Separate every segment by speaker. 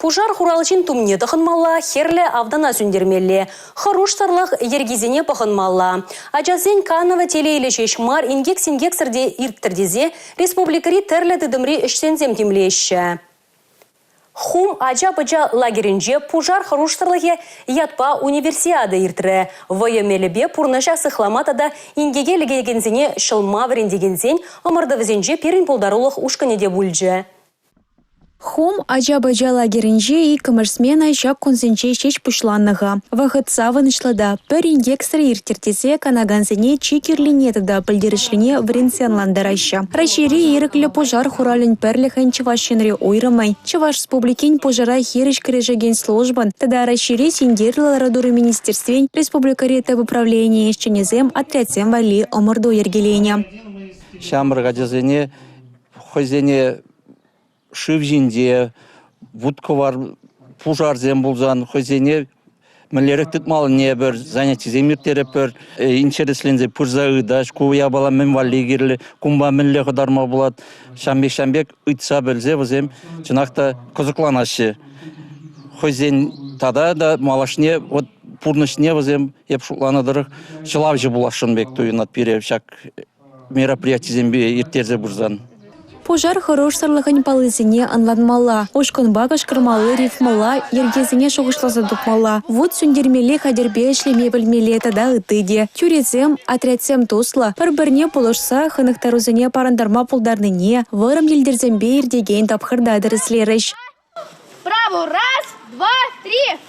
Speaker 1: Пушар хуралҫин тумне тӑхӑнмалла, хӗрлӗ автана сӳнтермелле, хӑрушсӑрлӑх йӗркисене пӑхӑнмалла. Ачасен канӑвӗ телейлӗ ҫеҫ мар, инкек-синкексӗр те ирттӗр тесе республикӑри тӗрлӗ тытӑмри ӗҫченсем тимлеҫҫӗ. Хум ача-пӑча лагерӗнче пушар хӑрушсӑрлӑхӗ ятпа универсиада иртрӗ. Вӑйӑ мелӗпе пурнӑҫа сыхлама тата инкеке лекекенсене ҫӑлма вӗрентекенсен ӑмӑртӑвӗсенче пирӗн пултарулӑх ушкӑнӗ те пулчӗ.
Speaker 2: Хум ача-пӑча лагерӗнче иккӗмӗш смена ҫак кунсенче ҫеҫ пуҫланнӑ-ха. Вӑхӑт савӑнӑҫлӑ та пӗр инкексӗр ирттӗр тесе канакансене чи кирлине тата пӗлтерӗшлине вӗрентсе ӑнлантараҫҫӗ. Раҫҫейри ирӗклӗ пушар хуралӗн пӗрлӗхӗн Чӑваш Енри уйрӑмӗн, Чӑваш Республикин пушара хирӗҫ кӗрешекен службӑн тата Раҫҫейри синкерлӗ лару-тӑру министерствин республикӑри тӗп управленийӗн ӗҫченӗсем отрядсем валли ӑмӑрту йӗркеленӗ.
Speaker 3: Ҫамрӑк ачасене хӑйсене шыв ҫинче вут-кӑвар пушарсем пулсан хӑйсене мӗнлерех тытмаллине пӗр занятисем ирттеретпӗр. Интересленсе пырса ыйтаҫ, ку япала мӗн валли кирлӗ, кунпа мӗнле хӑтарма пулать. Ҫавӑн пек ҫавӑн пек ыйтса пӗлсе вӗсем чӑнах та кӑсӑкланаҫҫӗ. Хӑйсен тата та малашне вот пурнӑҫне вӗсем эп шутланӑ тӑрӑх ҫӑлавҫӑ пуласшӑн пек туйӑнать пире ҫак мероприятисемпе ирттерсе пырсан.
Speaker 2: Пушар хӑрушсӑрлӑхӗн паллисене ӑнланмалла, ушкӑнпа кӑшкӑрмалли рифмӑлла йӗркесене шухӑшласа тупмалла, вут сӳнтермелли хатӗрпе ӗҫлеме пӗлмелле тата ытти те. Тӳресем, отрядсем туслӑ, пӗр-пӗрне пулӑшса хӑнӑхтарусене парӑнтарма пултарнине вӑрӑм йӗлтӗрсемпе иртекен тапхӑрта тӗрӗслерӗҫ.
Speaker 4: Правую. Раз, два, три.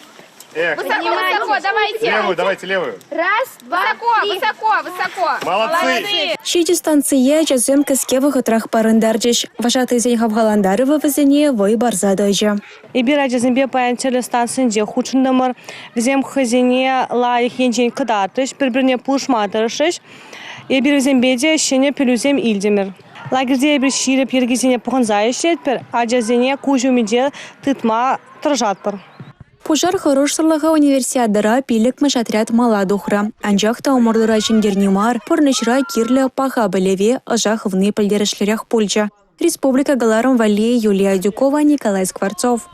Speaker 5: Эх.
Speaker 4: Высоко, высоко, давайте.
Speaker 5: Левую, давайте левую.
Speaker 4: Раз, два,
Speaker 6: Высоко,
Speaker 4: три.
Speaker 6: высоко, высоко.
Speaker 5: Молодцы.
Speaker 2: Ҫичӗ станцие ачасем кӗске вӑхӑтрах парӑнтарчӗҫ. Вожатӑйсен хавхалантарӑвӗ вӗсене вӑй парса тӑчӗ.
Speaker 7: Эпир ачасемпе паян тӗрлӗ станцинче хутшӑнтӑмӑр. Вӗсем хӑйсене лайӑх енчен кӑтартрӗҫ, пӗр-пӗрне пулӑшма тӑрӑшрӗҫ. Эпир вӗсемпе те ҫӗнӗ пӗлӳсем илтӗмӗр. Лагерьте эпир ҫирӗп йӗркесене пӑхӑнса ӗҫлетпӗр, ачасене куҫ умӗнче тытма тӑрӑшатпӑр.
Speaker 2: Пушар хӑрушсӑрлӑхӗ универсиадӑра пиллӗкмӗш отряд мала тухрӗ. Анчах та ӑмӑртура ҫӗнтерни мар, пурнӑҫра кирлӗ паха пӗлӗве ӑша хывни пӗлтерӗшлӗрех пулчӗ. Республика кӑларӑм валли Юлия Адюкова, Николай Скворцов.